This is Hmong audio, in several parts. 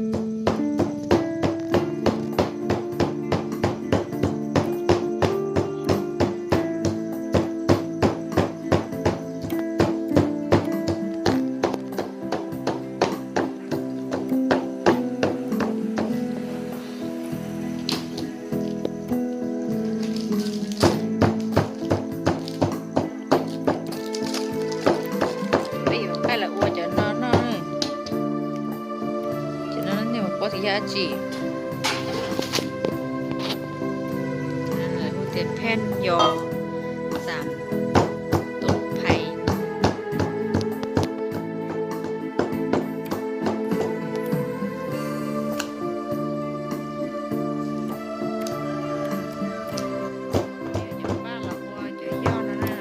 Peb yuav qaij los ua cov no noj. Cov no nej puas paub tias yog dab tsi? Hu tias pheej yos xam tus phais. Cov paj los ua cov yoj no na,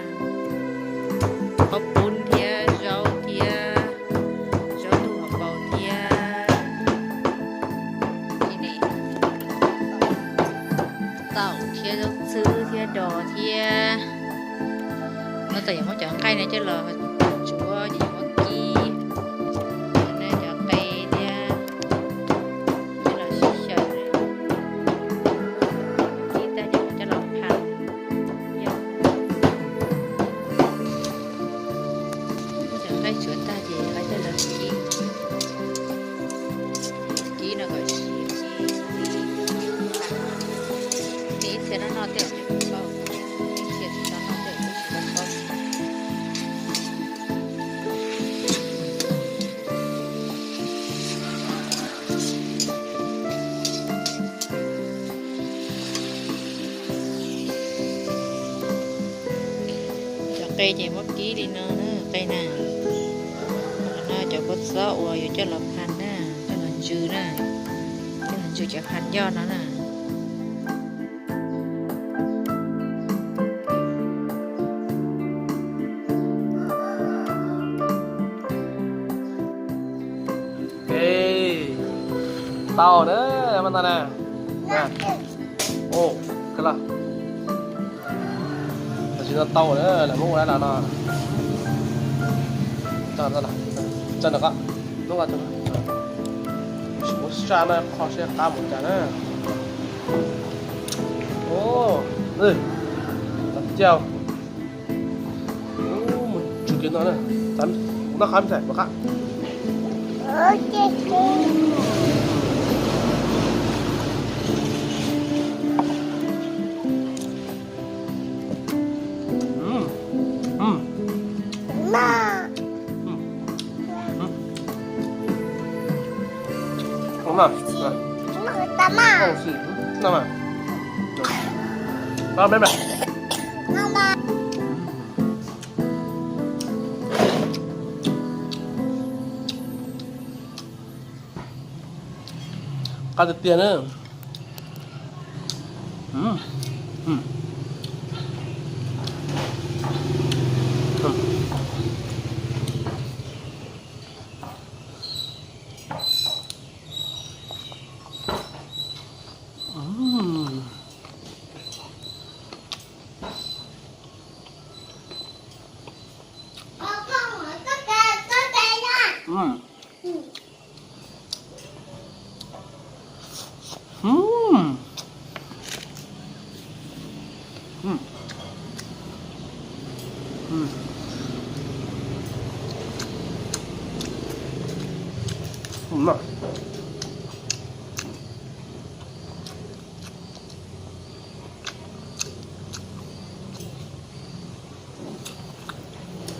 qhaub poob thiab zaub thiab, zaub ntub hauv paus thiab, taum thiab zaub txhwb thiab dos thiab. No tas yuav muab cov nqaij no coj los tsuav ces yuav muab kib, cov qe thiab, coj los sib xyaw, kib tag ces coj los phaj. Cov nqaij tsuav tag ces coj los kib, kib no kom siav, kib ib txhia noj noj tej zaum tsis tau paub, ib txhia tsis tau noj tej zaum kuj tsis tau paub. Cov qe ces muab kib li no na, qe na. Qhov no cov kua txob uas yuav coj los phaj na, coj los ntsws na, coj los ntsws cov phaj yoj no na. Tau na, mas tau na. Ua, kawg los. Tam sim no tau na, lawv muab ua dab los no. Tso ntawm ko, hnub ko, ua sab no qhov siab qab mus cas na. Ua, tau caj. Mus tsum kiag no na, kuv noj qab ntxhais kuv qab. Qab tiag tiag na.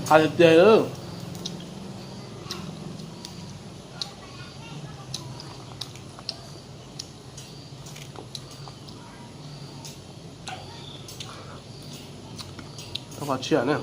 Hais tiag tiag. Tau qhov tshiab ne.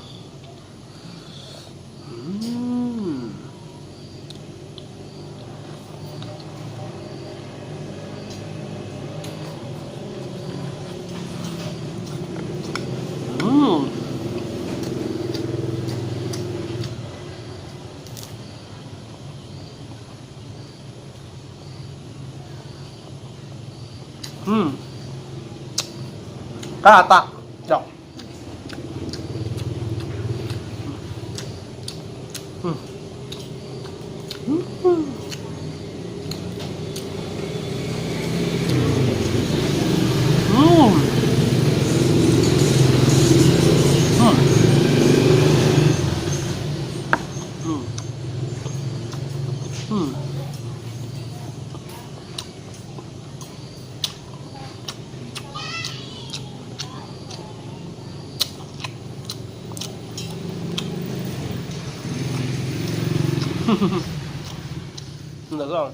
Qab tas. Ntawm